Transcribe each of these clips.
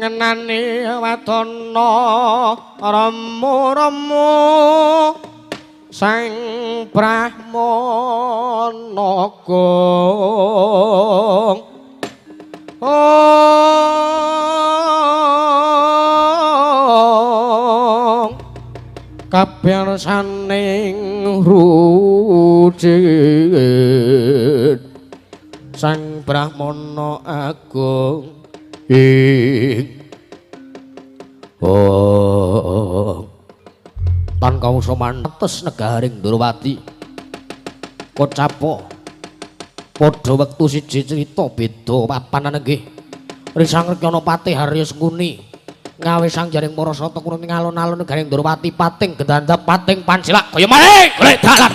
Ngenani wadana remu-remu Sang Brahmana Gong. Ong kabeh saning rujit Sang Brahmana Agung ing oh tan kawusa mantes negaring Ndrawati kocapo padha wektu siji crita beda papan nggih Risang Rekyana Patih Harya Sengkuni ngawe sang jaring para sata kurang alun-alun negaring Ndrawati pating gedandap pating pansilak kaya maling golek dalan.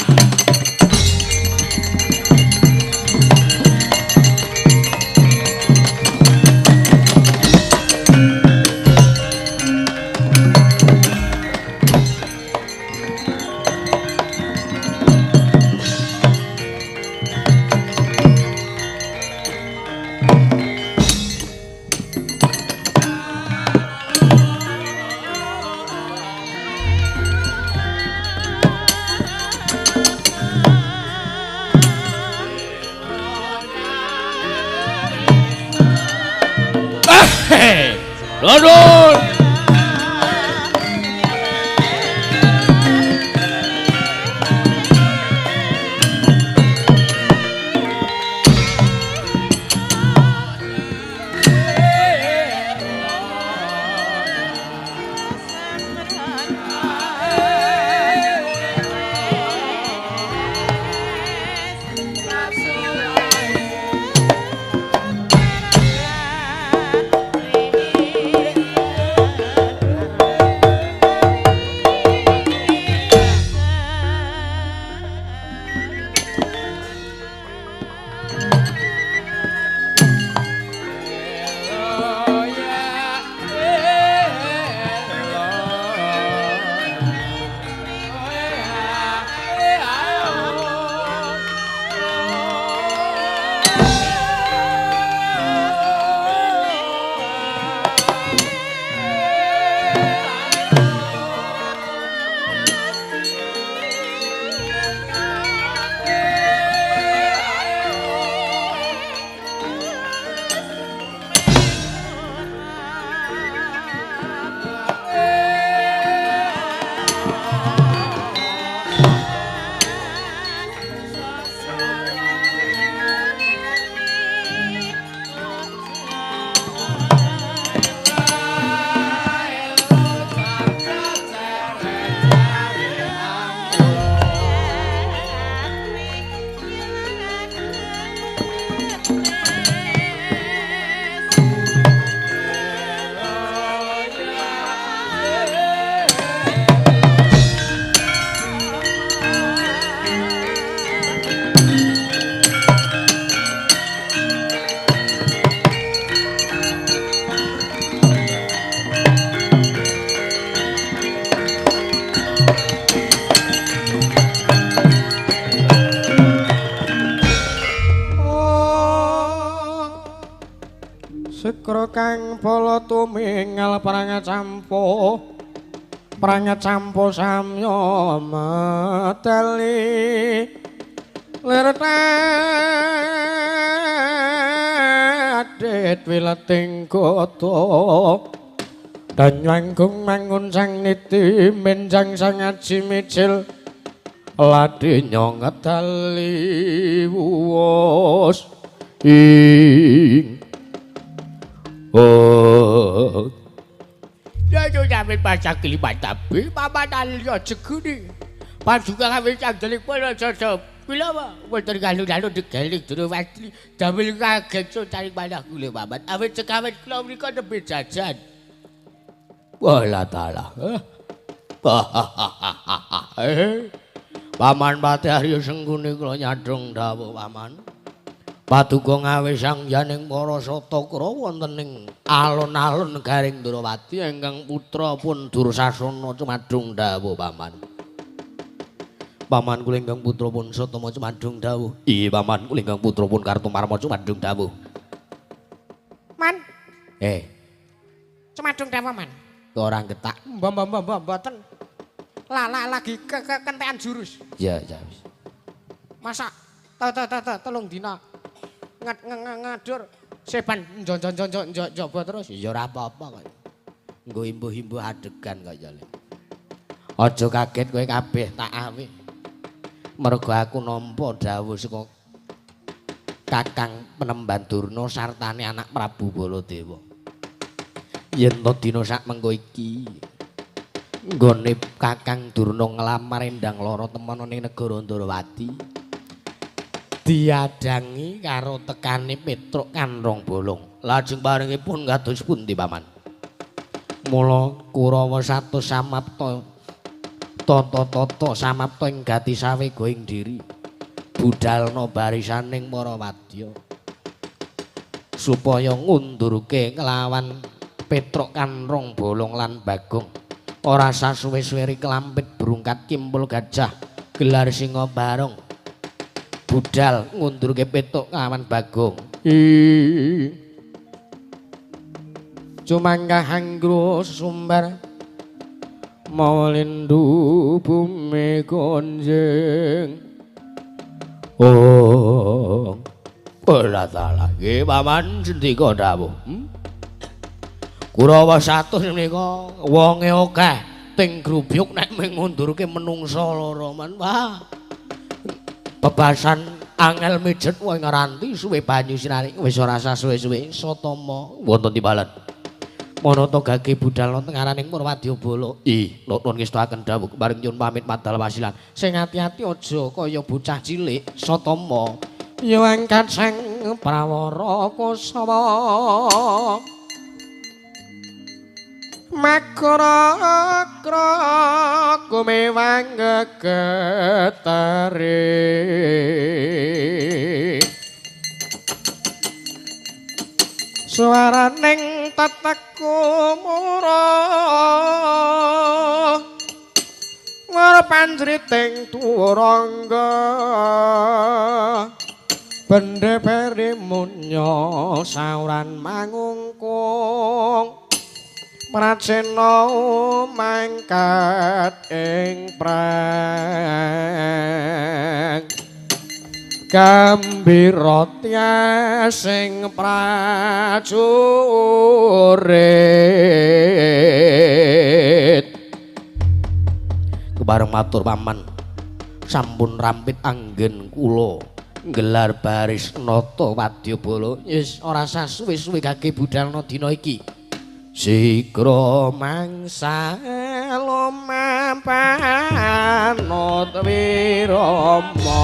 Aduh. Kang bala tumingal prangacampo samya medali lir tadit wileting gata danyanggung mangun sang niti menjang sang aji mijil ladinya ngedali wuwus ing. Oh. Ya yo jamin pacak kelima tapi mama dalil jeguni. Pasukan kami cangdelik pun cocok. Bila apa? Wonten galu-galu digelik Drowati. Damel kaget so cari manah kula paman. Awit sekawit kula mriku nembe jajan. Wala taala. Paman Patih Arya Sengkuni kula nyadhong dawuh paman. Paduka ngawe sang janing para sata Kurawa wonten ing alun-alun negaring Ndrawati ingkang putra pun Dursasana cumadung dawuh paman. Paman kula ingkang putra pun Satama cumadung dawuh. Iya paman kula ingkang putra pun Kartomarma cumadung dawuh. Man. kadung dawaman. Ora getak. Mbah mboten. Lah lagi kentekan jurus. Ya ya wis. Masa telung dina ngadur seban njaba terus. Ya ora apa-apa kok. Nggo imbuh-imbuh adegan kok ya. Aja kaget kowe kabeh tak awe. Mergo aku nampa dawuh saka Kakang Penemban Durna sartane anak Prabu Baladewa. Yen to dina sak mengko iki nggone Kakang Durna nglamar Endang Lara temen ning negara Ndrawati diadangi karo tekane Petruk Kanrong Bolong. Lajeng barengipun kados pundi Paman? Mula Kurawa satus samapta tata-tata samapta ing gati sawega ing diri. Budalna barisaning para wadya supaya ngundurke nglawan Petruk Kanrong Bolong lan Bagong. Ora sasuwe-suwe kelampit brungkat kimpul gajah gelar singa barong. Budal ngundurke Petruk lawan Bagong. Cumanggah anggro sumbar mawa lindu bumi konjeng. Oh, ora salah nggih Paman sendika dawuh. Kurawa 100 menika wonge akeh ting grubyuk nek mung ngundurke menungsa loro man. Wah. Bebasan angel mijet wong ngranti suwe banyu sinari wis ora sasuwe-suwe Satama wonten timbalan. Manata gage budal wonten ngaraning Purwadyabala. Ih, nuwun ngestakaken dawuh bareng nyuwun pamit madal wasilan. Sing ati-ati aja kaya bocah cilik Satama. Ya angkat sang prawara Kosawa. Makra-kra kumewang gegetare. Suaraning teteku mura wara panjriting turangga bendhe peri munya sauran mangungkung pracena mangkat ing prang gambira sing prajurit. Kebareng matur Paman, sampun rampit anggen kula nggelar baris nata wadyabala. Wis ora sasuwe-suwe gage budalna dina iki. Sigra mangsa lumapanut wirama.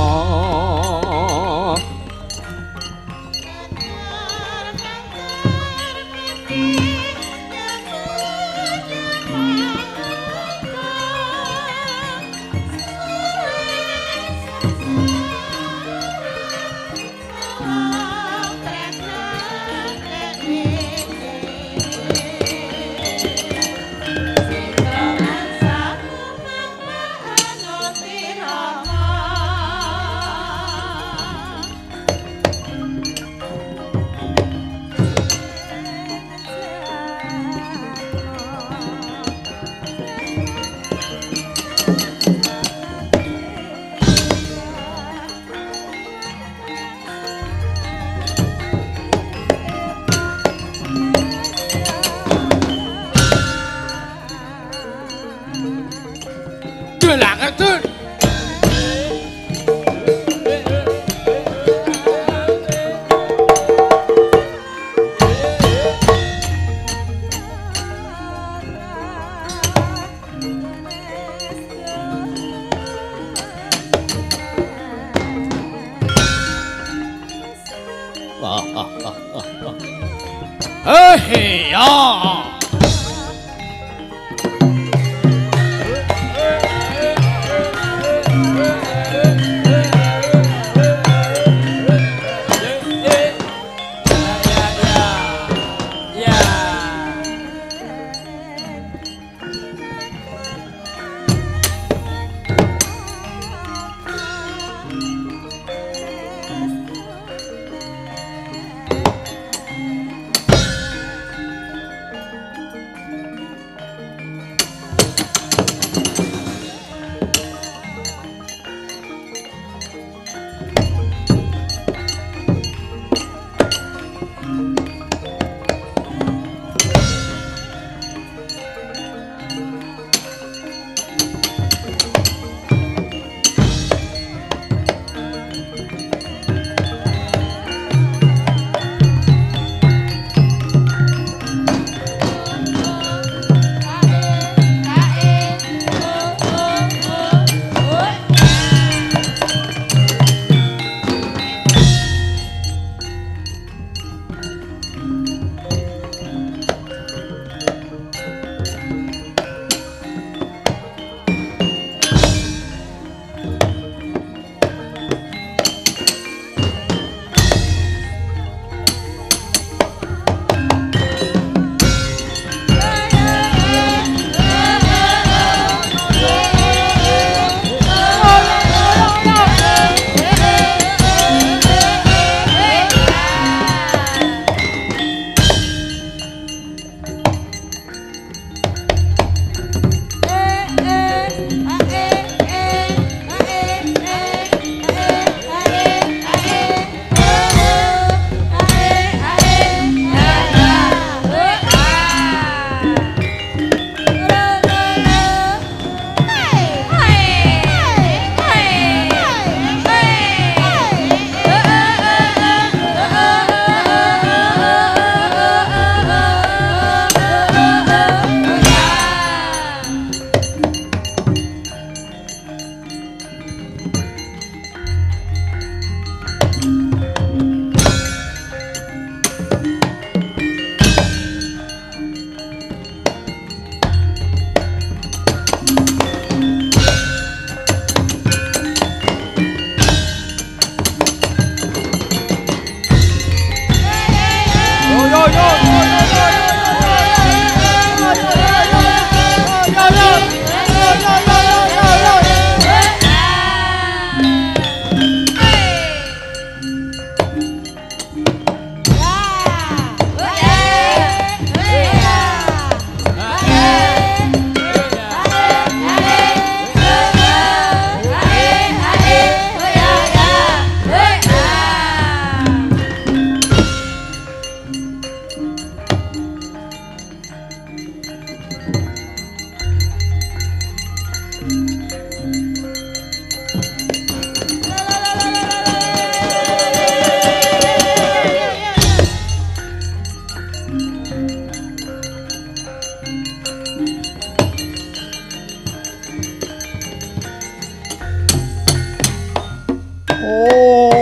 Oh.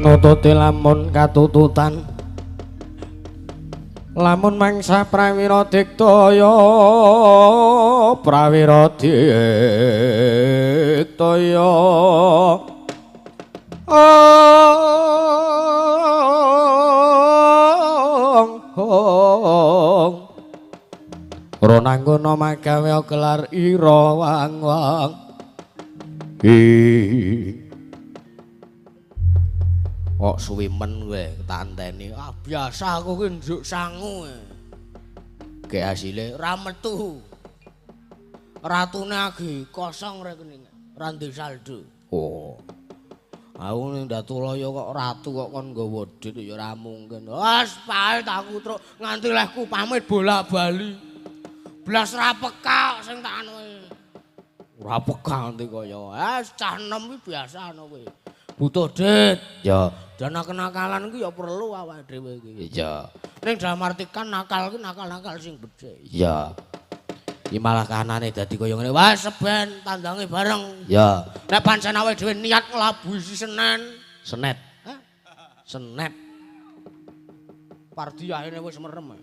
Nututi lamun katututan lamun mangsa prawira diktaya prawira diktaya ong ronanggana magawe gelar ira wang-wang kok suwi men kowe tak enteni. Ah biasa aku ki njuk sangu. Ge asile ora metu. Ratune agi kosong rekeninge, ora ndek saldo. Oh. Aku ning Datulaya kok ratu kok kon nggawa dhit ya ora mungkin. Wes pae tak kutruk nganti lehku pamit bola-bali. Blas ra peka sing tak anu. Ora peka nganti kaya. Wes cah enom kuwi biasa ana kuwi. Butuh dhit. Ya, dana kenakalan kuwi ya perlu awake dhewe iki. Iya. Ning dalam artikan nakal kuwi nakal-nakal sing becik. Iya. Iki malah kahanane dadi kaya ngene. Wah, seben tandange bareng. Ya. Nek pancen awake dhewe niat nglabuhi si Senen, senet. Hah? Senet. Pardi akhirnya wis merem.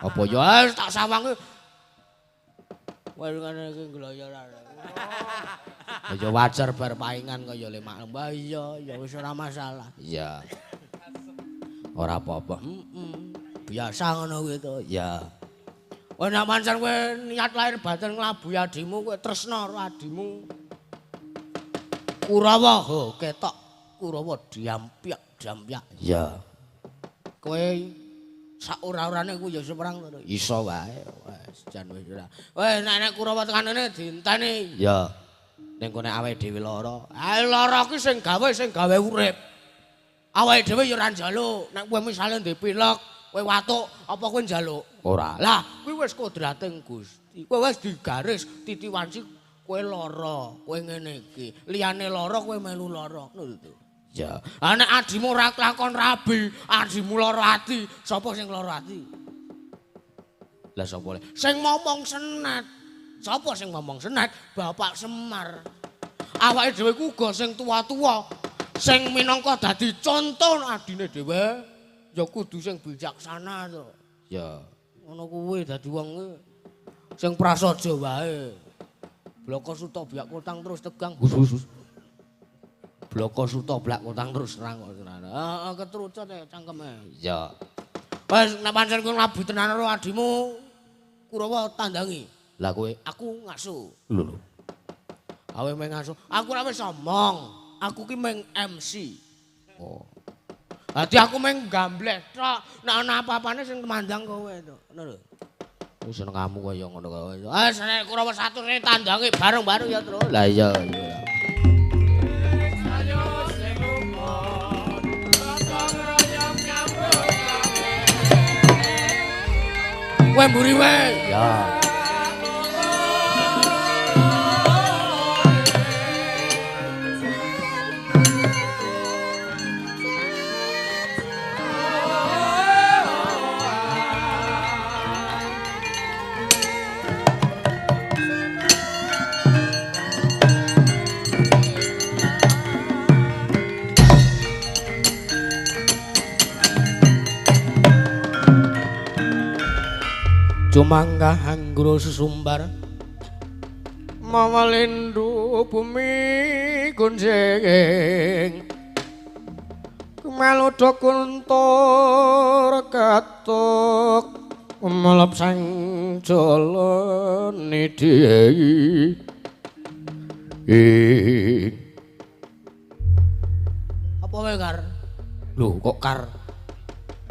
Apa ya wis tak sawangi. Wis ngene iki ngloyoran. Ya wajar bar paingan kaya le mak. Mbah iya, ya wis ora masalah. Iya. Ora apa-apa. Heeh. Biasa ngono kuwi to. Iya. Kowe nek pancen kowe niat lahir batin nglabuhi adimu, kowe tresna karo adimu. Kurawa ho ketok, Kurawa diampyak-diampyak. Iya. Kowe sak ora-orane kuwi ya iso perang to. Iso wae. Wis jan wis ora. Weh nek nek Kurawa tekan ngene dienteni. Iya. Ning kene awake dhewe lara. Ah lara ki sing gawe urip. Awake dhewe ya ora njaluk. Nek kowe misale ndek pilek, kowe watuk, apa kowe njaluk? Ora. Lah, kuwi wis kodrating Gusti. Kowe wis digaris titiwanci kowe lara, kowe ngene iki. Liyane lara kowe melu lara. Ngono to. Ya. Ah nek adimu ora kelakon rabi, adimu lara ati, sapa sing lara ati? Lah sapa le? Sing momong senet. Sapa sing ngomong senet? Bapak Semar. Awake dhewe ku uga sing tuwa-tuwa, sing minangka dadi conto adine dhewe, ya kudu sing bijaksana to. Ya, ngono kuwi dadi wong kuwi sing prasaja wae. Bloko suta blak kotang terus tegang. Hus. Bloko suta blak kotang terus terang kok tenan. Heeh, ketrucut cangkeme. Ya. Wis nek pancen kowe nglabu tenan karo adimu, Kurawa tandangi. Lah kowe, aku ngasu. Lho lho. Awe meng ngasu. Aku ora wis omong. Aku ki meng MC. Oh. Dadi aku meng gambleh tok. Nek ana apa-apane sing mandang kowe to. Ngono lho. Wis seneng kamu kaya ngono kowe. Ah nek Kurawa satu rene tandange bareng-bareng ya, Tru. Lah iya iya. Kowe mburi wae. Ya. Cumanggah anggro sesumbar mawa lindu bumi gunjing kemalodha kuntur katuk melep sang jala nidhi. Apa wae Kar? Lho kok Kar?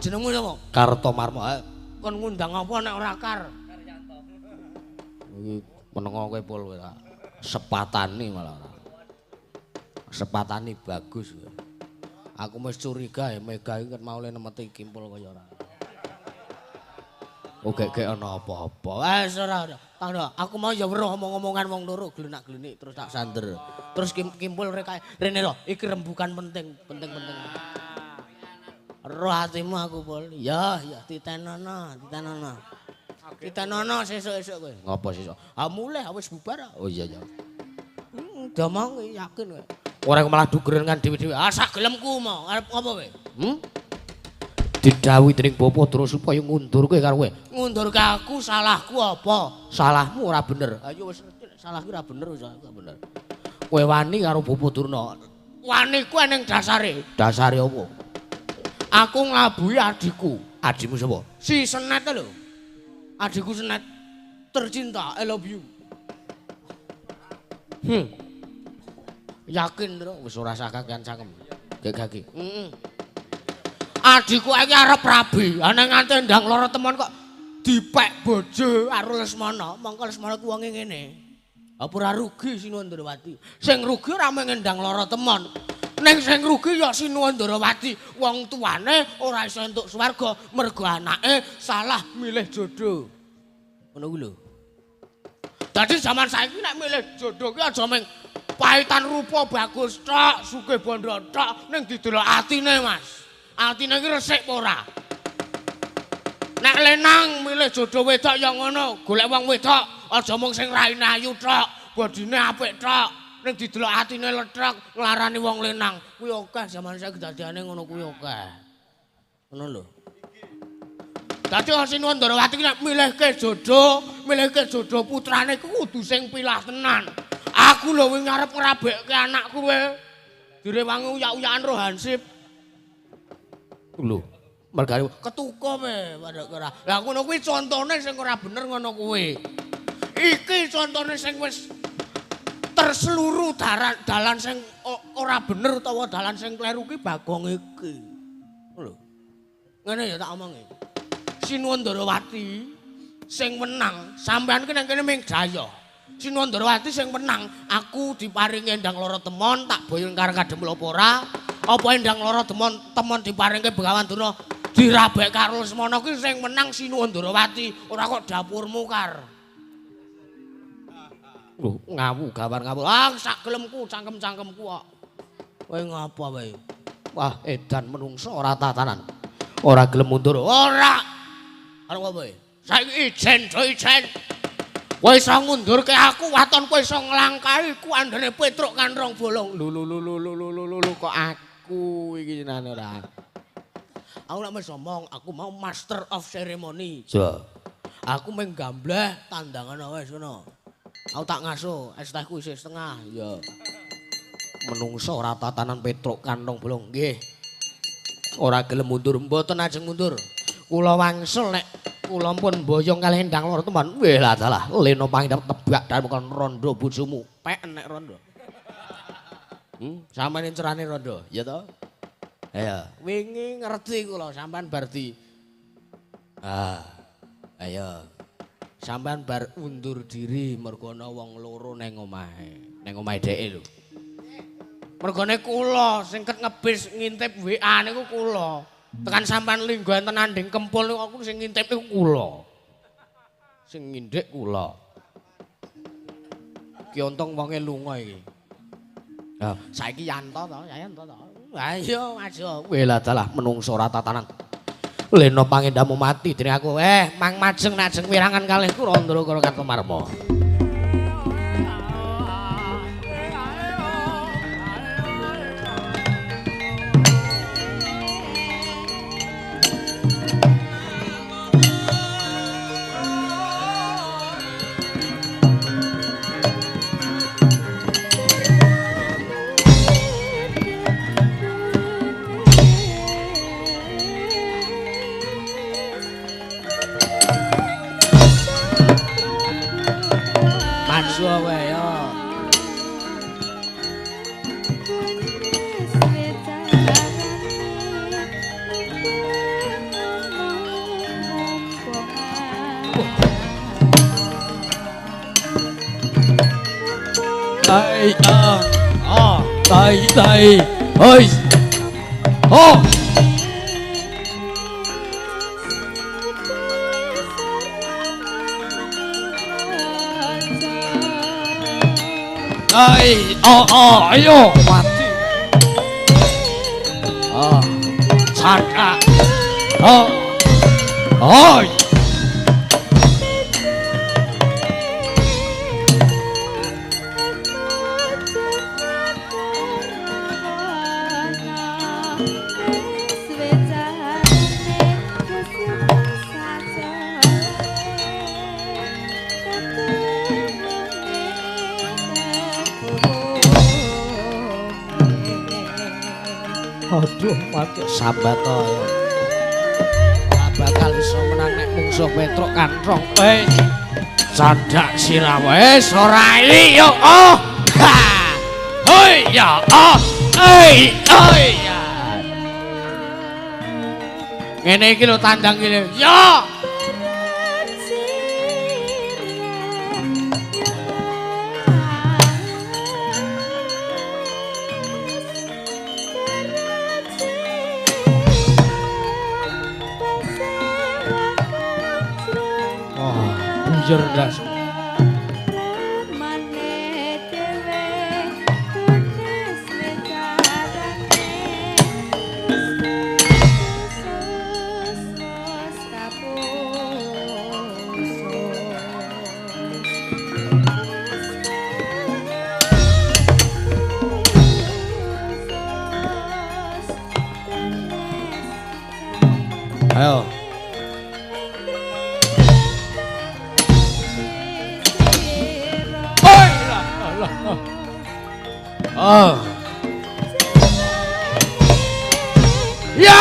Jenengmu sapa? Kartomarmo. Kon ngundang apa nek ora Kar? Karyanto. Iki menengo kowe pol kowe ta. Sepatani malah ora. Sepatani bagus. Aku wis curiga ya Mega iki mau le nemeti kimpul kaya ora. Oh gek-gek ana apa-apa. Wes ora ora. Tangga, aku mau ya weruh omong-omongan wong loro glenak-glenik terus tak sander. Terus kimpul rek rene lho, iki rembukan penting, penting-penting. Roh atimu aku pol. Ya, ya titenono, titenono. Titenono sesuk-esuk kowe. Ngopo sesuk? Ah mulih wis bubar. Oh iya ya. Domong yakin kowe. Ora malah dugrengan dhewe-dhewe. Ah sak gelemku mau. Arep ngopo kowe? Didhawuhi dening bapa terus supaya ngundurke karo kowe. Ngundurke aku salahku apa? Salahmu ora bener. Ayo wis salahku ora bener wis ora bener. Kowe wani karo Bapa Durna. Wani ku ning dasare. Dasare apa? Aku nglabuhi adikku. Adikmu sapa? Si Senet lho. Adikku Senet tercinta, I love you. Yakin lho wis ora usah kakean cangkem. Gek-gek. Heeh. Adikku iki arep rabi, ana nganti ndang lara temon kok dipek bojo karo Lesmana. Mongko Lesmana ku wonge ngene. Apa ora rugi Sinuwun Ndrawati? Sing rugi ora mung ndang lara temon. Ning sing rugi ya Sinuwun Ndrawati. Wong tuane ora iso entuk swarga mergo anake salah milih jodoh. Ngono kuwi lho. Dadi jaman saiki nek milih jodoh ki aja mung paitan rupa bagus tok, sugih bondo tok, ning didelok atine, Mas. Atine iki resik apa ora? Nek lenang milih jodoh wedok ya ngono, golek wong wedok aja mung sing raine ayu tok, bodine apik tok, ning didelok atine letrek nglarani wong lenang. Kuwi akeh jaman saiki dadine ngono kuwi akeh. Ngono lho. Dadi Sinuwun Ndrawati nek milihke jodoh putrane iku kudu sing pilah tenan. Aku lho wingi arep ngrabekke anakku kowe. Direwangi uyak-uyakan roh hansip. Lho, mergane ketuka kowe ora. Lah ngono kuwi contone sing ora bener ngono kuwi. Iki contone sing wis terseluruh dalan sing ora bener utawa dalan sing kleru ki Bagong iki. Lho. Ngene ya tak omongi. Sinuwun Ndrawati sing menang, sampean ki nang kene ming jaya. Sinuwun Ndrawati sing menang, aku diparingi endang lara temon tak boyong karo kademul apa ora? Apa endang lara temon temon diparingke Begawan Durna dirabek karo Lesmana ki sing menang Sinuwun Ndrawati, ora kok dapurmu Kar. Lho, ngawu gawar ngawu. Ah sak gelemku cangkem-cangkemku kok. Kowe ngapa kowe? Wah, edan menungso ora tatanan. Ora gelem mundur. Ora. Arep apa kowe? Saiki ijen do ijen. Kowe iso ngundurke aku, waton kowe iso nglangkahi ku andene Petruk kan rong bolong. Lho lho lho lho lho lho kok aku iki jenenge ora. Aku nek wis ngomong, aku mau master of ceremony. Ja. Aku mung gambleh tandangan wis ngono. Aku tak ngaso, es tehku isih setengah. Ya. Menungso ora tatanan Petruk kan rong bolong. Nggih. Ora gelem mundur, mboten ajeng mundur. Kula wangsul nek kula pun boyong kalih endang loro teman. Weh lah dalah, leno pangidap tebak dalem kon rondo bojomu. Pek nek rondo. Sampeyan incerane rondo, ya to? Ayo, wingi ngerti kula sampean bar di. Ah. Ayo. Sampean bar undur diri mergo ana wong loro nang omahe. Nang omahe dheke lho. Mergone kula sing ket ngebis ngintip WA niku kula. Tekan sampean linggo enten anding kempul niku aku sing ngintip niku kula. Sing ngindhik kula. Ki untung wonge lunga iki. Ha, saiki Yanto to, Yanto to. Ayo maju. Weh lah dalah menungso ora tatanan. Leno pangendamu mati dening aku. Mang majeng najeng wirangan kalih kula Ndara Kartomarma. Ai a a tai tai oi. Oh. Ai oh oh ayo mati. Ah. Cakak. Oh. Oi. Aduh, mati sambat to. Ora bakal iso menang nek mungsuh Petruk kanthong. Wis candak sirah wis ora iya. Oh. Ha. Hoi ya. Oh. Ei, oi ya. Ngene iki lho tandang iki. Ya. Cerdas. Ayo. Oh. Ya!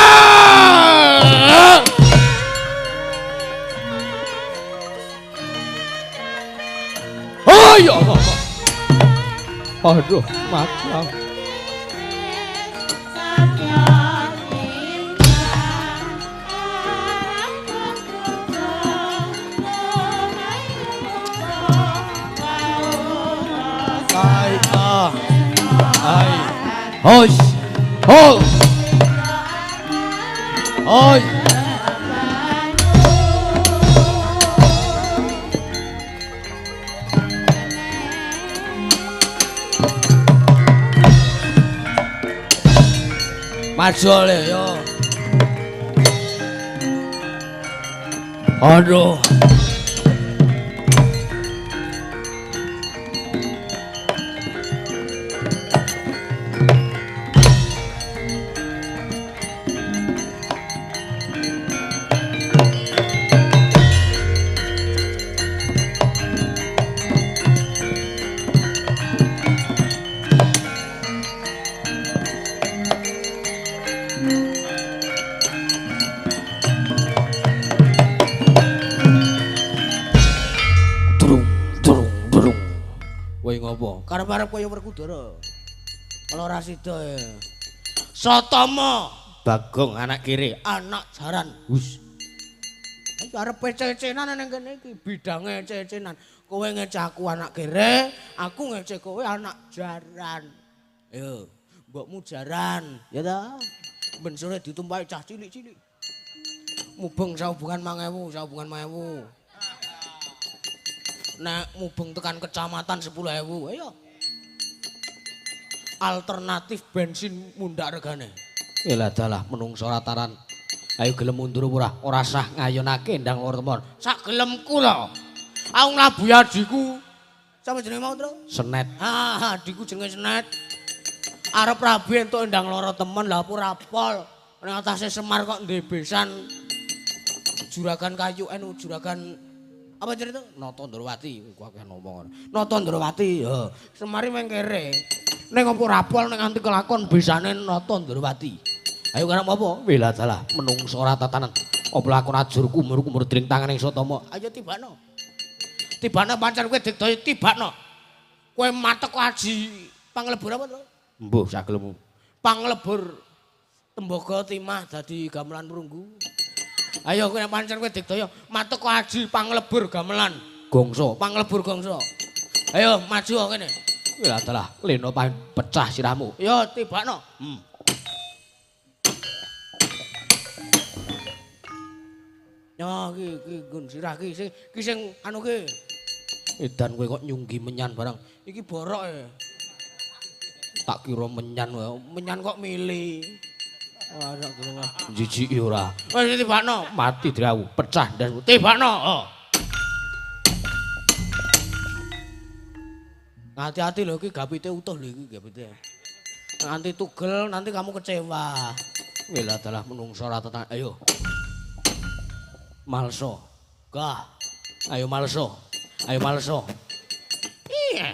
Oh ya Allah. Aduh, mati. Oi, ho, oi. Maju le yo. Aduh. Karep-arep kaya Werkudara. Kalau ora sida ya. Satama Bagong anak kiri, anak jaran. Hus. Iki arep cecenan nang kene iki, bidange cecenan. Kowe ngece aku anak kere, aku ngece kowe anak jaran. Ayo, mbokmu jaran, ya ta? Ben sore ditumpaki cah cilik-cilik. Mubeng sahubungan 5000, sahubungan 5000. Nek mubeng tekan kecamatan 10.000, ayo. Alternatif bensin mundak regane. Yalah dalah menungso rataran. Ayo gelem mundur ora? Ora sah ngayonake ndang loro temon. Sak gelemku lho. Aku nglabuhi adhiku. Sapa jenenge mau, Tru? Senet. Ah, adhiku jenenge Senet. Arep rabi entuk ndang loro temen, lha apa ora pol. Ning atase Semar kok ndek besan juragan kayu anu juragan apa cerita? Nata Ndrawati, ku akeh ngomong. Nata Ndrawati, ya. Semari meng kere. Ning apa ora pol ning nganti kelakon besane Nata Ndrawati. Ayo karep apa? Wela dalah menungso ora tatanan. Apa lakon ajur kumur-kumur dring tanganing Satama. Ayo tibakno. Tibakno pancen kowe digdaya tibakno. Kowe matek aji panglebur apa, Tru? Mbuh sagelemu. Panglebur tembaga timah dadi gamelan perunggu. Ayo kowe pancen kowe digdaya matek aji panglebur gamelan gongso, panglebur gongso. Ayo maju kene. Lah dalah, leno pecah sirahmu. Ya tibakno. Ya iki iki nggon sirah iki sing iki sing anu ki. Edan kowe kok nyunggi menyan barang. Iki borok e. Tak kira menyan wae. Menyan kok mili. Ora tak kira jijiki ora. Wis tibakno, mati drawu, pecah ndasmu. Tibakno. Oh. Hati-hati lho iki gapite utuh lho iki gapite. Nanti tugel nanti kamu kecewa. Wela dalah menungso ora tenan. Ayo. Malso. Gah. Ayo malso. Ayo malso. Iya.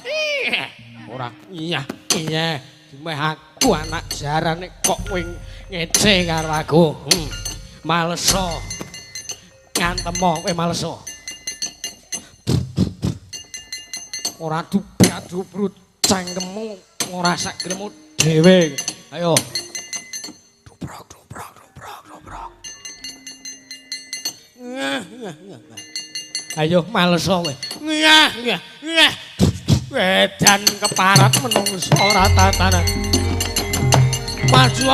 Iya. Ora iya. Iya. Dumeh aku anak jarane kok kowe ngece karo aku. Malso. Ngantemo kowe malso. Ora dubrut cangkemmu ora sak gelemu dhewe. Ayo. Dubrok dubrok dubrok dubrok. Ayo malso kowe. Nyah nyah nyah. Wedan keparat menungso ora tatanan. Maju.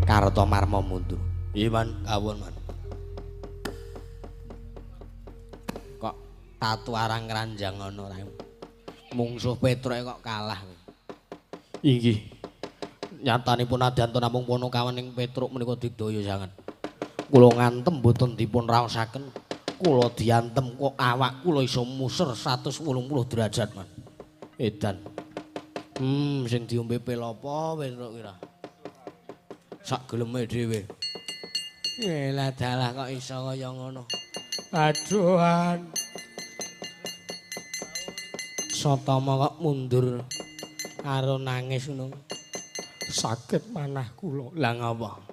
Kartomarma mundur. Iya man, kawon man. Kok tatu arang ngranjang ngono ra. Mungsuh Petruk kok kalah. Inggih. Nyatanipun nadyan namung Ponokawan ing Petruk menika digdaya sanget. Kula ngantem mboten dipun raosaken. Kula diantem kok awak kula iso muser 180 derajat man. Edan. Sing diombe pil apa Petruk kira? Sak geleme dhewe. Lah dalah kok iso kaya ngono. Aduhan. Satama kok mundur karo nangis ngono. Sakit manah kula. Lah ngapa?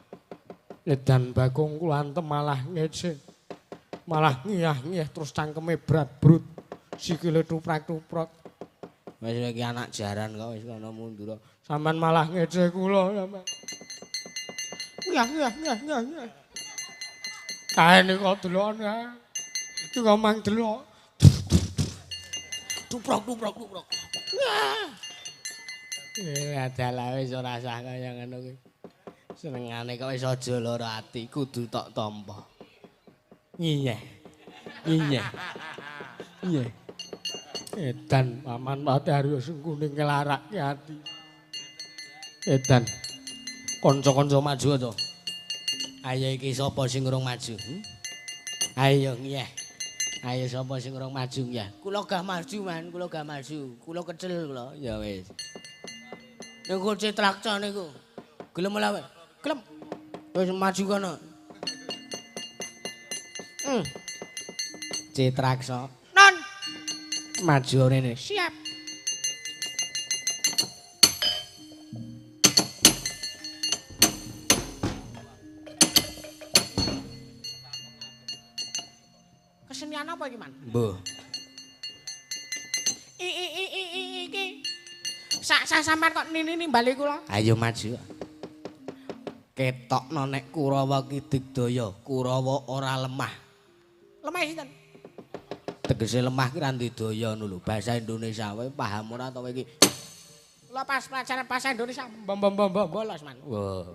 Edan Bagong kula antem malah ngece. Malah ngiyah-ngiyah terus cangkeme brat-brut. Sikile tuprak-tuprok. Wis iki anak jaran kok wis kono mundur. Sampeyan malah ngece kula sampeyan. Nyah nyah nyah nyah nyah. Kae niku delokne. Iki kok mang delok. Duprok duprok duprok. Nyah. Dalah wis ora sah kaya ngono kuwi. Senengane kok wis aja lara ati, kudu tok tampa. Nyeh. Nyeh. Nyeh. Edan paman Pati Arya Sengkuni nglarake ati. Edan. Kanca-kanca maju to. Ayo iki sapa sing urung maju? Ayo ngiyeh. Ayo sapa sing urung maju ngiyeh? Kula gah maju man, kula gah maju. Kula kecil kula. Ya wis. Niku Citrakca niku. Gelem ora kowe? Gelem. Wis maju kono. Citraksa. Non. Maju rene. Siap. Kesenian apa iki, Man? Mbuh. Iki. Sak sampean kok nini nimbali kula. Ayo maju. Ketokno nek Kurawa ki digdaya, Kurawa ora lemah. Lemah sinten? Tegese lemah ki ra ndidaya ngono lho. Bahasa Indonesia wae paham ora to kowe iki? Kula pas pelajaran bahasa Indonesia mbom-mbom bolos, Man. Wah.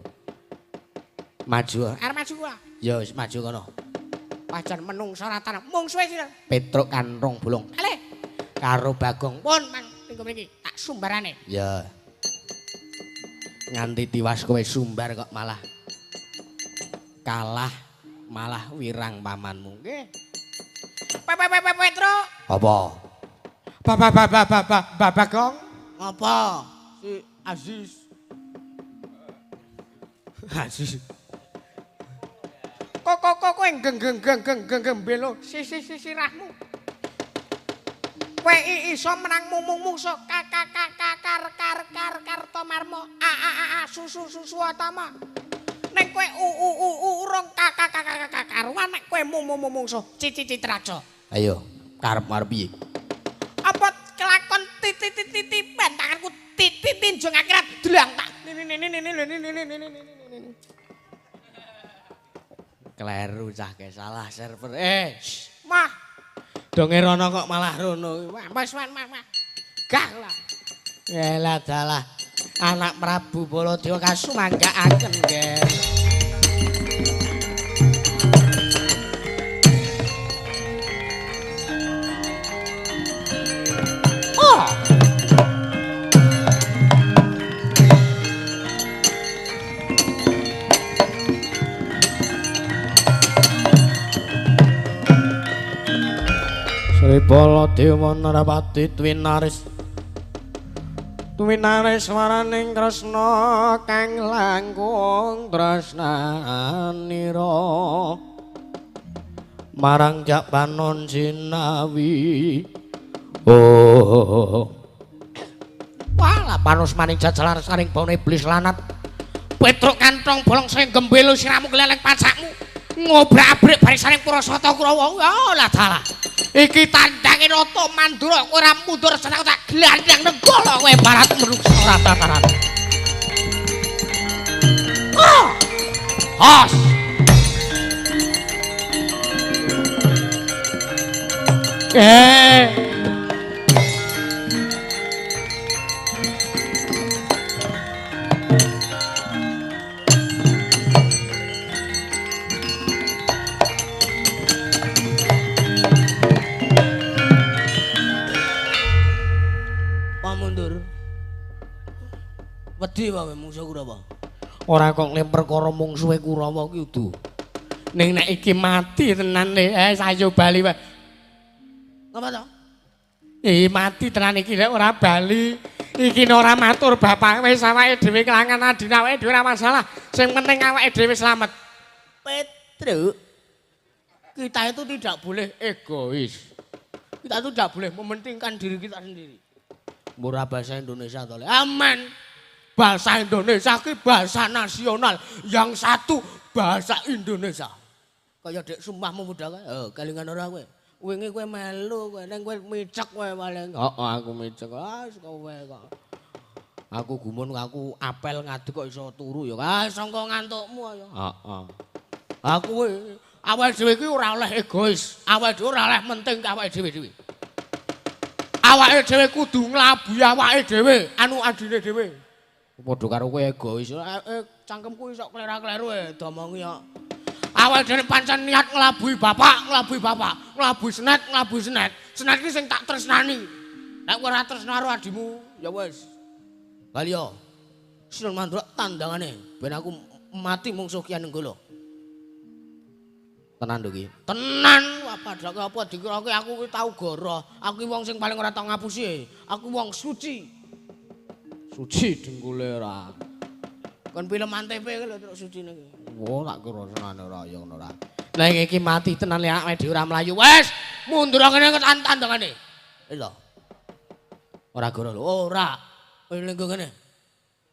Maju. Arep maju kula. Ya wis maju kono. Pajan menungso ora tanah. Mungsuhe sinten? Petruk Kanrong Bolong. Ale. Karo Bagong. Pun mang niku mriki tak sumbarane. Ya. Nganti tiwas kowe sumbar kok malah kalah malah wirang pamanmu. Nggih. Petruk. Apa? Ba Bagong. Apa? Si Aziz. Aziz. Kok kowe geng geng geng geng geng belo si sirahmu. Kowe iso menang mumung mungsu k k k k kar kar kar kartomarma a a a a susu susu atama. Nek kowe u u u u urung k k k k k karuan nek kowe mumung mungsu c c citraksa. Ayo, karep arep piye? Apa kelakon titi titi tipen tanganku titi tinjung akhirat delang tak. Kleru cah ke salah server. Mah. Donge rono kok malah rono. Wes wes mah. Gah lah. Elah dalah. Anak Prabu Baladewa kasumanggaaken, Ger. Oh. Sri Baladewa Narapati Twinaris Twinaris waraning Kresna kang langkung tresnanira marang Japanon Jinawi. Oh. Walah panus maning jajalan saring baune iblis lanat. Petruk kantong bolong sing gembelo siramu gleleng pacakmu. Ngobrak-abrik barisaning Purasata Kurawa. Oh lah dalah. Iki tandange Rata Mandura kowe ora mundur seneng tak glandang nenggala kowe barat menungsa ora tataran. Oh. Hos. Wedi wae mungsuh Kurawa. Ora kok lem perkara mungsuhe Kurawa ki udu. Ning nek iki mati tenan sayo bali wae. Ngapa to? Mati tenan iki nek ora bali. Iki ora matur bapak wis awake dhewe kelangan adine awake dhewe ora masalah. Sing penting awake dhewe slamet. Petruk. Kita itu tidak boleh egois. Kita itu tidak boleh mementingkan diri kita sendiri. Murah bahasa Indonesia to. Aman. Bahasa Indonesia ki bahasa nasional, yang satu bahasa Indonesia. Kaya dek sumpahmu muda kae, kelingan ora kowe. Wingi kowe melu kowe, ning kowe micek kowe paling. Heeh, aku micek. Ah, kowe kok. Aku gumun aku apel ngadeg kok iso turu ya. Ah, sangka ngantukmu ayo. Heeh. Aku awake dhewe iki ora oleh egois, awake dhewe ora oleh menting awake dhewe-dhewe. Awake dhewe kudu nglabuhi awake dhewe, anu adine dhewe. Padha karo kowe egois. Cangkemku iso klera-kleru domongi kok. Awake dhewe pancen niat nglabuhi bapak, nglabuhi bapak, nglabuhi senet, nglabuhi senet. Senet iki sing tak tresnani. Nek kowe ora tresna karo adimu, ya wis. Bali yo. Sinuwun Mandura tandangane ben aku mati mungsuh Kian Nenggala. Tenan lho iki. Tenan, wah padake apa dikira-kira aku ki tau goroh. Aku ki wong sing paling ora tau ngapusi. Aku wong suci. Suci dengkule ora. Kon film Antv ki lho terus sucine ki. Wah, tak kira senane ora ya ngono ora. Lah iki mati tenan lek awake dhewe ora mlayu. Wes, mundur ngene tandangane. Lho. Ora goro lho, ora. Kowe lenggo ngene.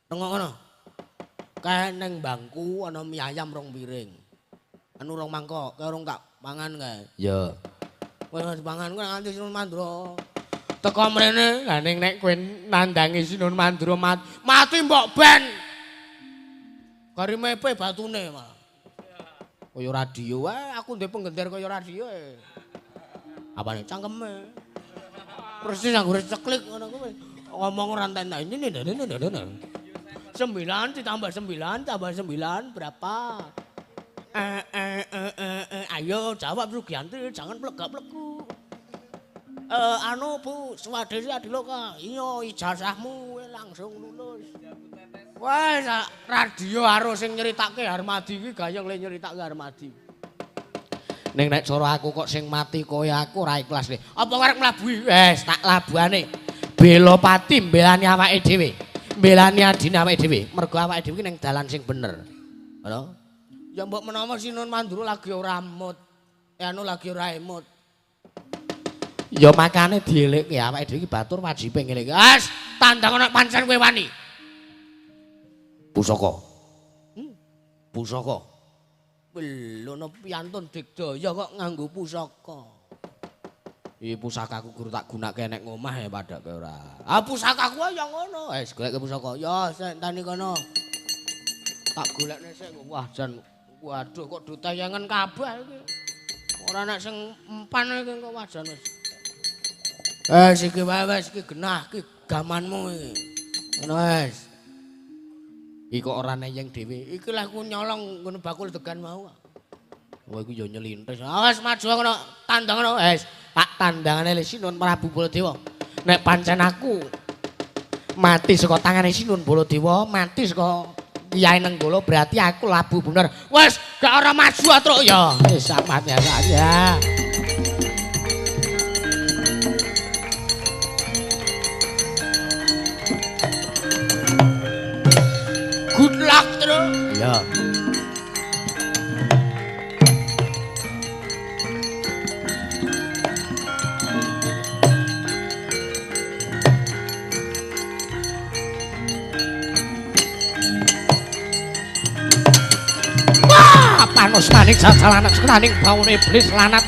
Tengok ngono. Kae ning bangku ana mie ayam rong piring. Anu rong mangkok, kae rong tak pangan kae. Ya. Kowe dipangan kowe nganti Sinuwun Mandura. Teko mrene, lah ning nek kowe nandangi Sinuwun Mandura mati mbok ben. Kari mepe batune malah. Kaya radio wae, aku ndek penggender kaya radio e. Apane cangkeme. Persis anggere ceklik ngono kuwi. Ngomong ora entek ini ini. 9 ditambah 9 tambah 9 berapa? Ayo jawab Sugianti, jangan plegak-plegu. Anu Bu, Swadesi Adiloka. Iya, ijazahmu langsung lulus. Wah, radio karo sing nyeritake Harmadi iki gayeng le nyeritake Harmadi. Ning nek cara aku kok sing mati kowe aku ora ikhlas le. Apa arep mlabuhi? Wes, tak labuhane. Belopati mbelani awake dhewe. Mbelani adine awake dhewe. Mergo awake dhewe iki ning dalan sing bener. Ngono. Ya mbok menawa Sinuwun Mandura lagi ora mood. Anu lagi ora emut. Ya makane dielekke awake dhewe iki batur wajibe ngene iki. As, tandang ana pancen kowe wani. Pusaka. Pusaka. Lho ana piyantun digdaya kok nganggo pusaka. Iki pusakaku guru tak gunake nek ngomah ya padake ora. Ah pusakaku ya ngono. Wis goleke pusaka. Ya sik enteni kono. Tak golekne sik. Wah jan waduh kok do tayangan kabeh iki. Ora nek sing empan iki kok wajan wis. Wis iki wae wis iki genah iki gamanmu iki. Ngono wis. Iki kok ora neyeng dhewe. Iki lah ku nyolong ngono bakul degan mau. Wah iku ya nyelintis. Awas maju ngono, tandang ngono. Wis, tak tandangane le Sinuhun Prabu Baladewa. Nek pancen aku mati saka tangane Sinuhun Baladewa, mati saka Kyai Nenggala berarti aku labu bener. Wis, gak ora maju truk ya. Wis samat ya ya. Good luck, Truk. Iya. Wah, panus manik jajalanak sekraning baune iblis lanat.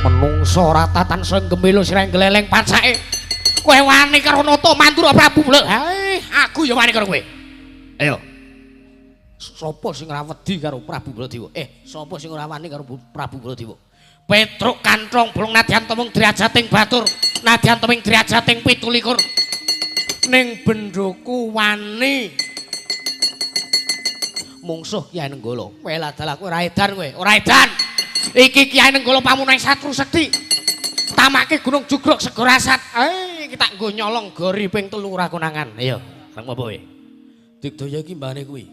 Menungso rata tansaya gembelo sirah gleleng pacake. Kowe wani karo Nata Mandura Prabu Blek. Hae, aku ya wani karo kowe. Ayo. Sapa sing ora wedi karo Prabu Baladewa? Sapa sing ora wani karo Prabu Baladewa? Petruk kanthong bolong nadyan tumung drajating batur, nadyan tuming drajating 27. Ning bendhoku wani mungsuh Kyai Nenggala. Kowe ladalah kowe ora edan kowe, ora edan. Iki Kyai Nenggala pamuneng satru sekti. Tamake Gunung Jugruk Segara Asat. Iki tak nggo nyolong gori ping 3 ora konangan. Ayo, reng apa kowe? Digdaya iki mbane kuwi.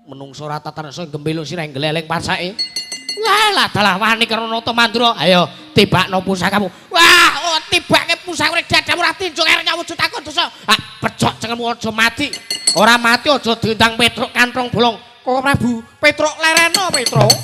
Menungso rata tansaya gembelo sirah gleleng pacake. Wah, ladalah wani karo Nata Mandura. Ayo, tibakno pusakamu. Wah, oh tibake pusaka nek dadamu ora tinjung arep nyawujud aku dosa. Ah, pecok cengelmu aja mati. Ora mati aja diundang Petruk kanthong bolong. Kok Prabu, Petruk lereno Petruk.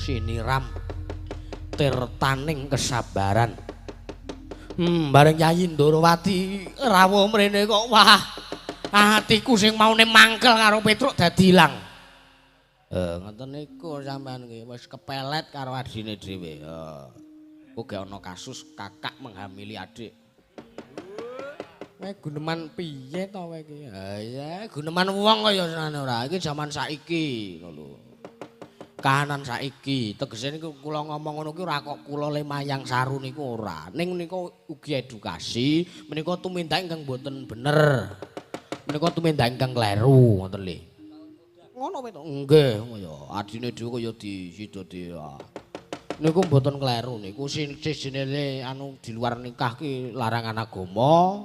Siniram tirtaning kesabaran. Bareng Yayi Ndorowati rawuh mrene kok wah atiku sing maune mangkel karo Petruk dadi ilang. Ngoten niku sampean nggih wis kepelet karo adine dhewe. Kok gak ana kasus kakak menghamili adik. Kowe guneman piye to kowe iki? Ha iya, guneman wong kaya senane ora. Iki jaman saiki ngono lho. Kahanan saiki tegese niku kula ngomong ngono ki ora kok kula le mayang saru niku ora. Ning niku ugi edukasi, menika tumindak ingkang mboten bener. Menika tumindak ingkang kleru ngoten lho. Ngono to? Nggih, ya adine dhewe kaya disida di. Niku mboten kleru niku sijine anu di luar nikah ki larangan agama.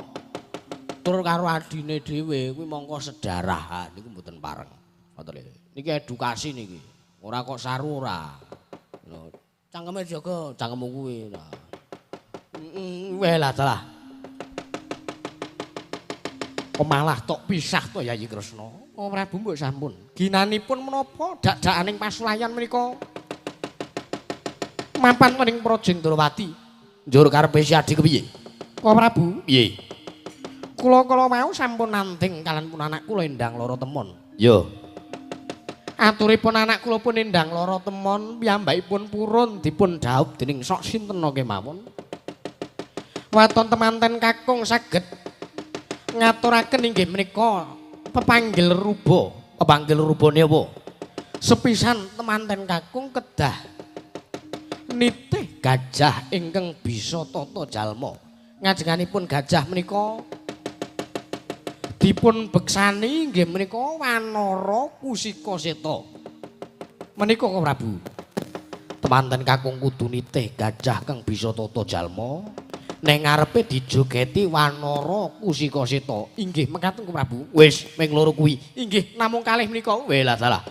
Tur karo adine dhewe kuwi mongko sedarah niku mboten pareng. Ngoten lho. Niki edukasi niki. Ora kok saru ora. Lho, cangkeme jaga cangkemmu kuwi. Weh lah dalah. Kok malah tok pisah to Yayi Kresna. Oh Prabu mbok sampun. Ginanipun menapa dak-dakaning pasulayan menika mapan ning Praja Ndrawati. Njur karepe si Adi kepiye? Kok Prabu? Piye? Kula kala mau sampun nanding kalian pun anak kula Endang Loro Temon. Yo. Aturipun anak kula pun Endang Loro Temon piyambakipun purun dipun dhaup dening sok sinten kemawon. Waton temanten kakung saged ngaturaken inggih menika pepanggil ruba. Pepanggil rubane apa? Sepisan temanten kakung kedah nitih gajah ingkang bisa tata jalma Ngajenganipun gajah menika dipun beksani inggih menika Wanara Kusika Seta. Menika Kang Prabu. Temanten kakung kudu nitih gajah kang bisa tata jalma. Ning ngarepe dijogeti Wanara Kusika Seta. Inggih mekaten Kang Prabu. Wis ming loro kuwi. Inggih namung kalih menika. Welah salah.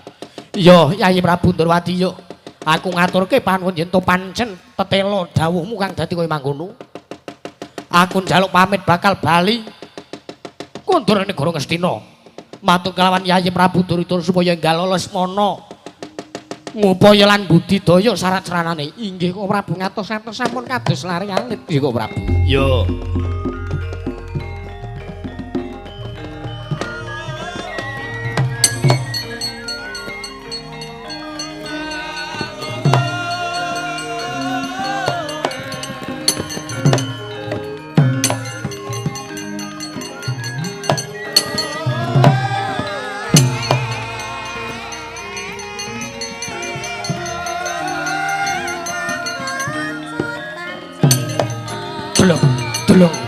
Iya Yayi Prabu Ndorowati yo. Aku ngaturke panuwun yen to pancen tetela dawuhmu kang dadi kaya mangkono. Aku njaluk pamit bakal bali kondur negara Ngastina. Matur kelawan Yayi Prabu Duryudana supaya enggal Lesmana ngupaya lan budidaya syarat sranane. Inggih Kang Prabu ngatos-atos sampun kados lari alit nggih Kang Prabu. Yo.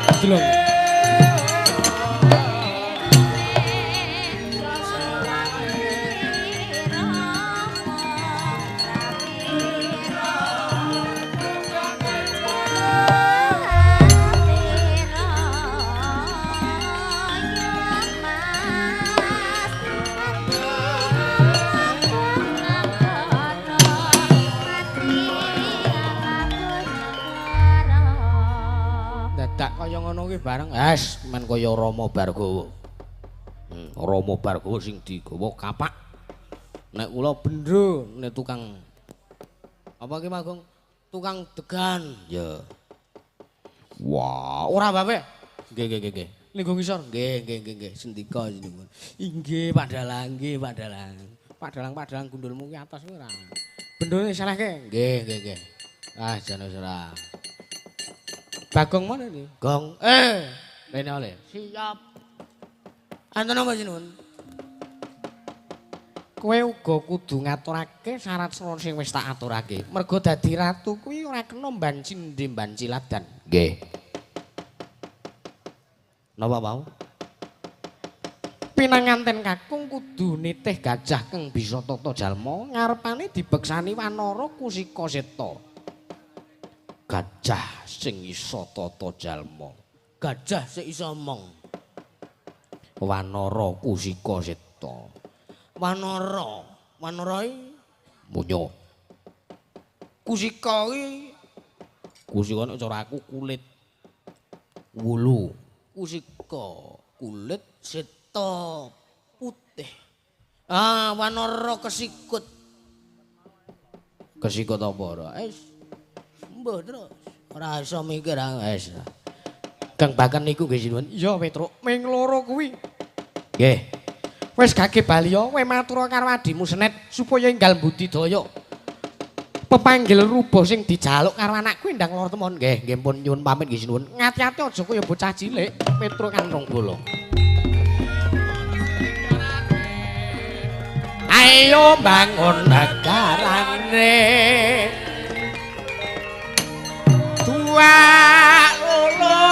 Delong. Bareng es men kaya Rama Bargawa. Rama Bargawa sing digawa kapak. Nek kula bendho nek tukang apa ki Magong? Tukang degan. Ya. Wah, ora bape. Nggih nggih nggih. Linggo ngisor. Nggih nggih nggih nggih. Sendika jenengan. Inggih Pak Dalang, nggih Pak Dalang. Pak Dalang Pak Dalang gundulmu ki atas ora. Bendhone salahke. Nggih nggih nggih. Ah jan ora. Bagong mana nih? Gong. Rene oleh. Siap. Anten apa sinuwun? Kowe uga kudu ngaturake syarat srana sing wis tak aturake. Mergo dadi ratu kuwi ora kena mbancinde mbanciladan. Nggih. Napa wau? Pinanganten kakung kudu nitih gajah kang bisa tata jalma ngarepane dibeksani Wanara Kusika Seta. Gajah sing iso tata jalma. Gajah sing iso omong. Wanara Kusika Seta. Wanara, wanara iki munyo. Kusika iki kusika nek cara aku kulit wulu. Kusika kulit seta putih. Ah, wanara kesikut. Kesikut apa ora? Wis mbuh terus. Ora iso mikir wis. Kang Baken niku nggih sinuwun. Iya Petruk, ming loro kuwi. Nggih. Wis gage bali ya, kowe matur karo adhimu Senet supaya enggal budidaya. Pepanggil rubuh sing dijaluk karo anakku ndang loro temon. Nggih, nggih pun nyuwun pamit nggih sinuwun. Ngati-ati aja kaya bocah cilik, Petruk kantong bolong. Ayo bangun negarane. Dua lolo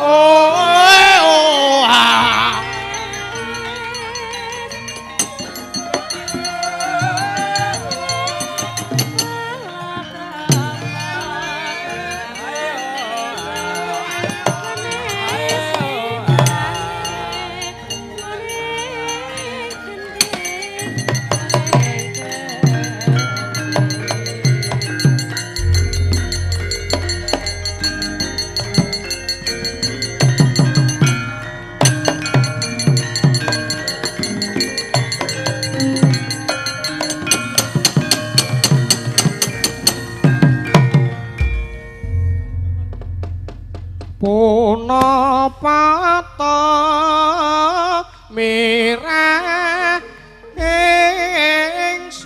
oh, ah. Punapata mirah ingsun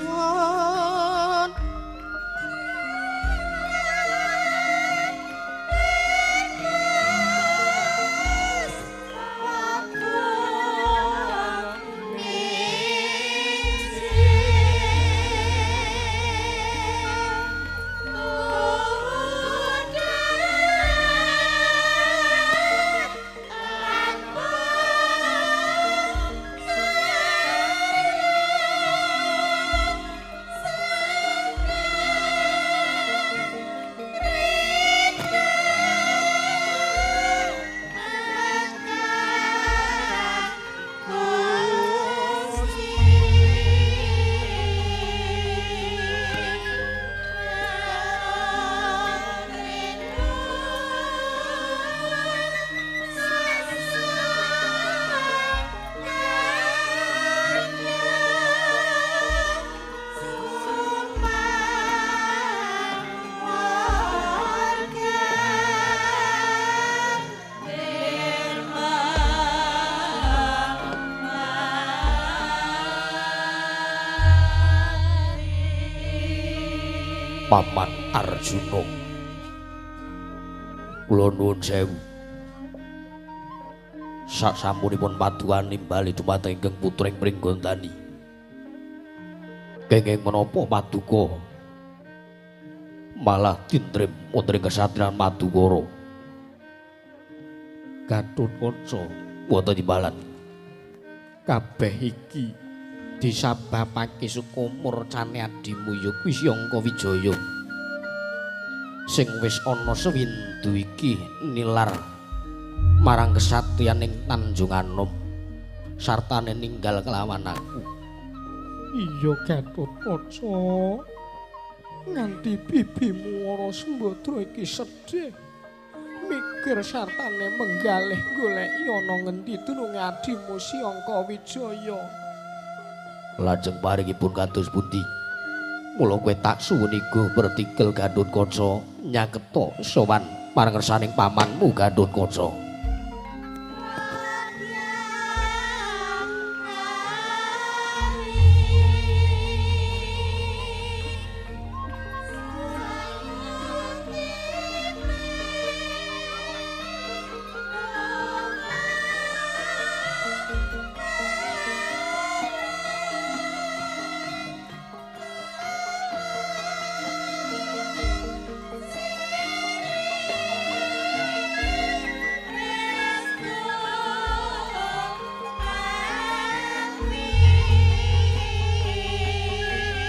Paman Arjuna. Kula nuwun sewu. Sasampunipun paduan nimbali dumateng ingkang putring Pringgondani. Kenging menapa paduka malah tindrem wonten ing kesatriyan Madukara. Gathotkaca wonten timbalan. Kabeh iki disababake sukumurcane adimu ya kuwi Yangka Wijaya. Sing wis ana sewindu iki nilar marang kesatriyan ing Tanjung Anom sartane ninggal kelawan aku. Iya Gathotkaca. Nganti bibimu Wara Sembadra iki sedih mikir sartane menggalih goleki ana ngendi dununge adimu Yangka Wijaya. Lajeng paringipun kados pundi? Mula kowe tak suwuni go pertikel Gathotkaca nyaketa sowan marang ngersaning pamanmu Gathotkaca.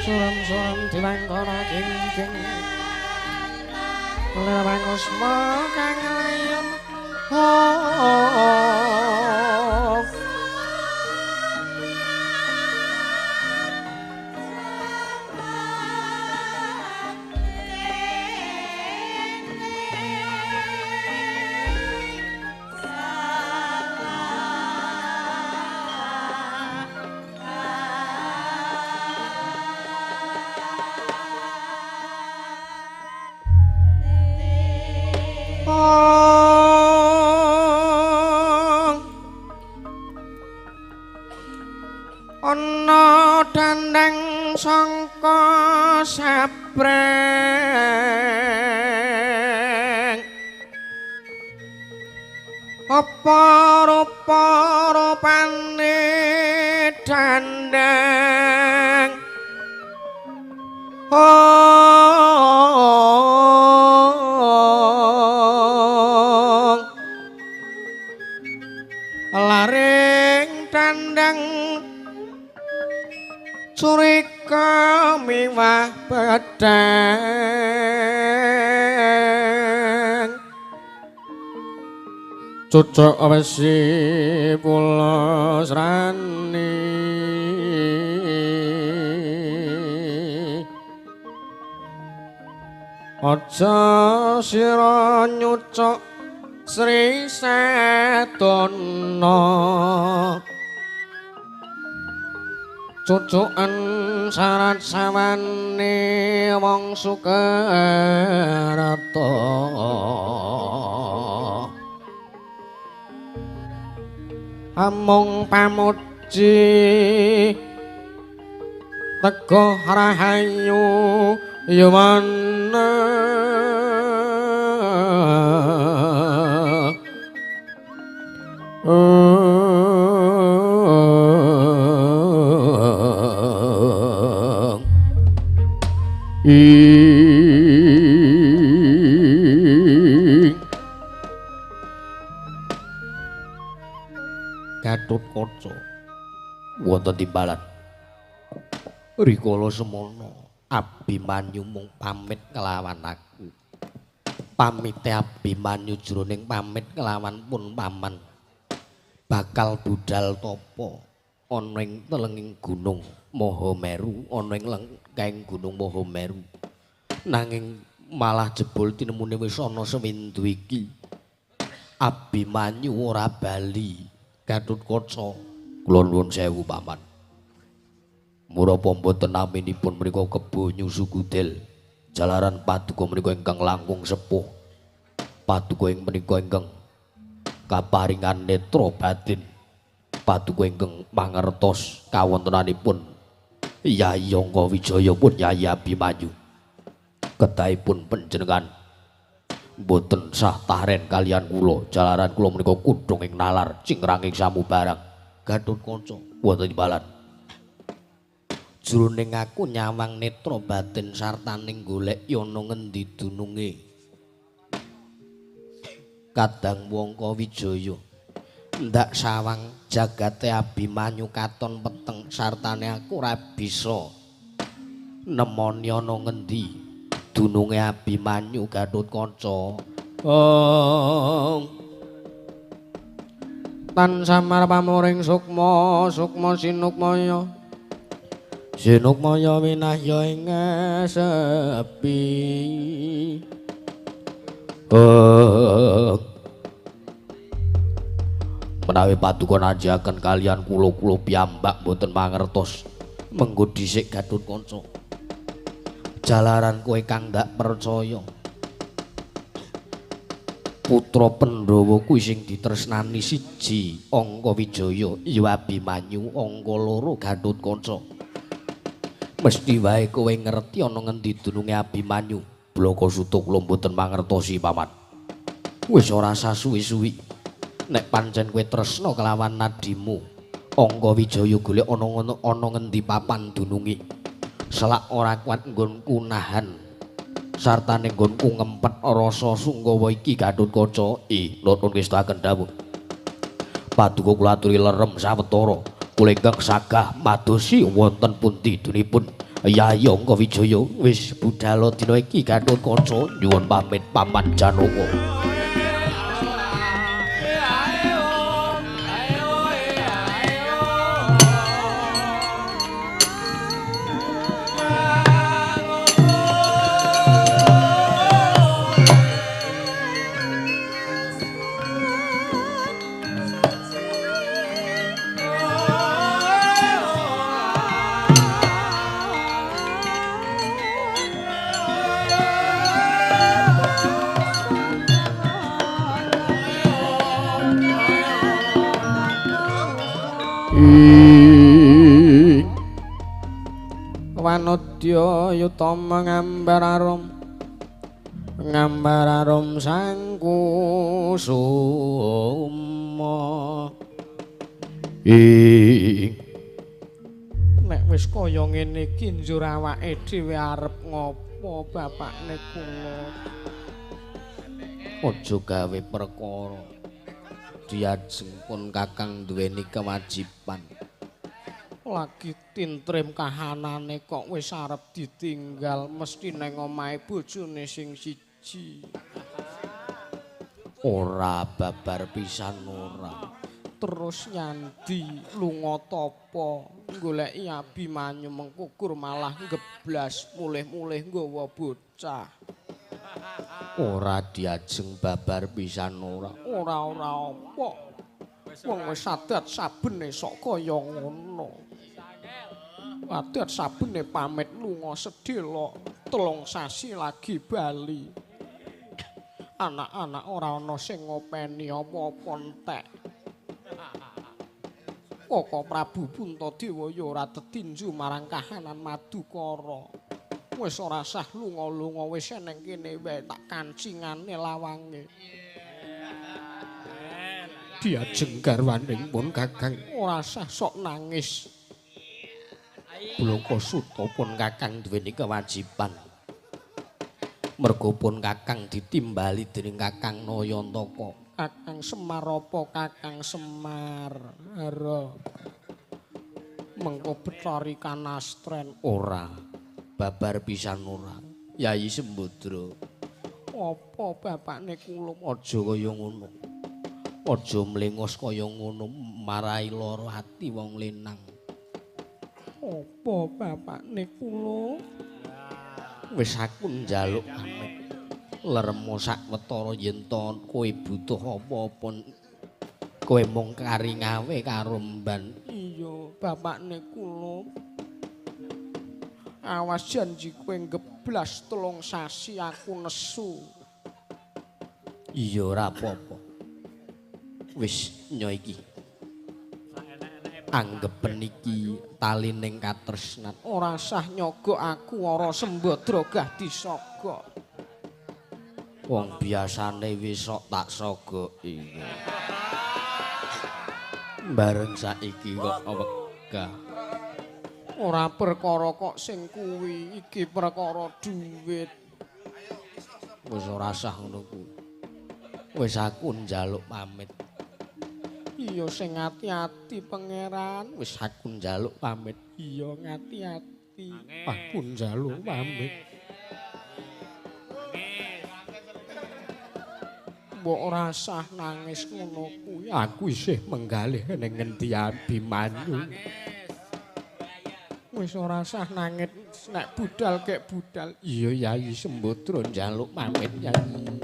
Suram-suram diwangkara king-king lewang usma kang layon. Ana dandang sangka sabreng apa rupa-rupane dandang laring dandang curika miwah pedang cucuk wesi pulasrani aja sira nyucuk Sri Sedana cucukan syarat sawane wong sukerta amung pamuji teguh rahayu yuwana Gathotkaca wonten timbalan rikala semono Abimanyu mung pamit kelawan aku. Pamite Abimanyu jroning pamit kelawan pun paman bakal budal tapa ana ing telenging gunung Mahameru, ana ing lengkeng gunung Mahameru. Nanging malah jebul tinemune wis ana sewindu iki. Abimanyu ora bali. Gathotkaca, kula nuwun sewu paman. Murapa mboten naminipun mriku kebo nyusu gudel. Jalaran paduka menika ingkang langkung sepuh. Paduka ing menika ingkang kaparingan netra batin. Paduka ingkang mangertos kawontenanipun Yayi Angka Wijaya pun Yayi Abimanyu. Kedahipun panjenengan mboten sah tahren kalian kula, jalaran kula menika kudung ing nalar cingranging samubarang. Gathotkaca wonten imbalan. Jroning aku nyawang netra batin sartaning golek yana ngendi dununge Kadang Wangka Wijaya. Ndak sawang jagate Abimanyu katon peteng sartane aku ora bisa nemoni ana ngendi dununge Abimanyu Gathotkaca. Oh. Tan samar pamuring sukma, sukma sinukmaya. Sinukmaya winahya ing sepi. Oh. Menawi paduka nanjaken kalian kula-kula piyambak mboten mangertos. Mengko dhisik Gathotkaca. Jalaran kowe kang ndak percaya. Putra Pandhawa kuwi sing ditresnani siji Angka Wijaya ya Abimanyu, angka loro Gathotkaca. Mesti wae kowe ngerti ana ngendi dununge Abimanyu. Blaka Suta kula mboten mangertosi paman. Wis ora usah suwi-suwi. Nek pancen kowe tresna kelawan nadimu, Angka Wijaya golek ana ngendi papan dununge. Selak ora kuat nggonku nahan sartane nggonku ngempet rasa sungkawa iki Gathotkaca. Nuwun ngestakaken dawuh. Paduka kula aturi lerem sawetara. Kula ingkang sagah madosi wonten pundi dunipun Yayi Angka Wijaya. Wis budhal dina iki Gathotkaca, nyuwun pamit Paman Janaka. Wanodya yutama ngambar arum, ngambar arum sang kusuma. Nek wis kaya ngene iki njur awake dhewe arep ngopo bapakne kula? Aja gawe perkara. Diajeng pun kakang duweni kewajiban. Lagi tintrim kahanane kok wis arep ditinggal, mesti neng omahe bojone sing siji. Ora babar pisan ora. Terus nyandi lunga tapa goleki Abimanyu mengkukur malah ngeblas mulih-mulih nggawa bocah. Ora diajeng babar pisan ora. Ora-ora apa. Wong wis adat sabene sok kaya ngono. Adat sabene pamit lunga sedelok 3 sasi lagi bali. Anak-anak ora ana sing ngopeni apa-apa entek. Koko Prabu Puntadewa ya ora tetinju marang kahanan Madukara. Wis ora sah lunga-lunga, wis eneng kene wae tak kancingane lawange. Diajeng garwaning pun kakang ora sah sok nangis. Blaka Suta pun kakang duweni kewajiban. Merga pun kakang ditimbali dening Kakang Nayantaka. Kakang Semar apa Kakang Semar? Hara. Mengko Bathari Kanastren ora. Babar pisan ora. Yayi Sembadra. Apa bapakne kula? Aja kaya ngono. Aja mlengos kaya ngono, marai lara ati wong lanang. Apa bapakne kula? Wis aku njaluk pamit. Leremo sawetara yen to kowe butuh apa-apa, kowe mung kari ngawe karo mban. Iya, bapakne kula. Awas janji kowe ngeblas 3 sasi aku nesu. Iya ora apa-apa. Wis nyo iki. Anggepen iki talining katresnan. Ora sah nyogok aku ora Sembadra gah disogok. disogok. Wong biasane wis sok tak sogoki. Bareng saiki kok wegah. Ora perkara kok sing kuwi, iki perkara duit. Wis ora sah ngono kuwi. Wis aku njaluk pamit. Iya sing ati-ati pangeran. Wis aku njaluk pamit. Iya ngati-ati. Aku njaluk pamit. Mbok ora sah nangis ngono kuwi. Aku isih menggalih ning ngendi Abimanyu. Wis ora sah nangis nek budal kek budal. Iya Yayi Sembadra njaluk pamit Yayi.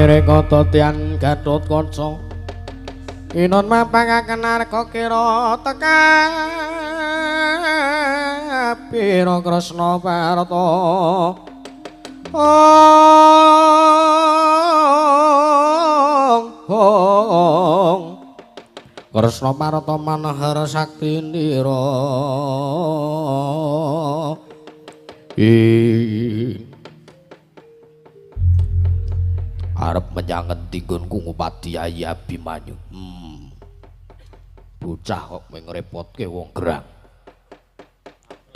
Rekata tian Gatotkaca Kinon mapangaken arka kira teka pira Kresna Parta. Ong ong Kresna Parta manahar sakti nira. Arep menyang ngendi nggonku ngupadi Yayi Abimanyu. Bocah kok mung ngrepotke wong gerang.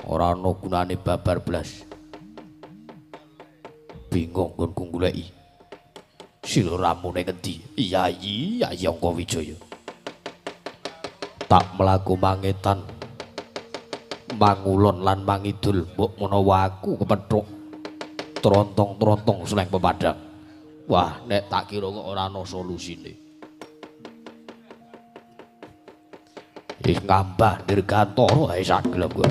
Ora ana gunane babar blas. Bingung nggonku goleki. Siloramune ngendi? Yayi, Yayi Angkawijaya. Tak mlaku mangetan, mangulon lan mangidul mbok menawa aku kepethuk trontong-trontong sleng pepadang. Wah, nek tak kira kok ora ana solusine. Wis ngambah dirgantara ae sak gelem kowe.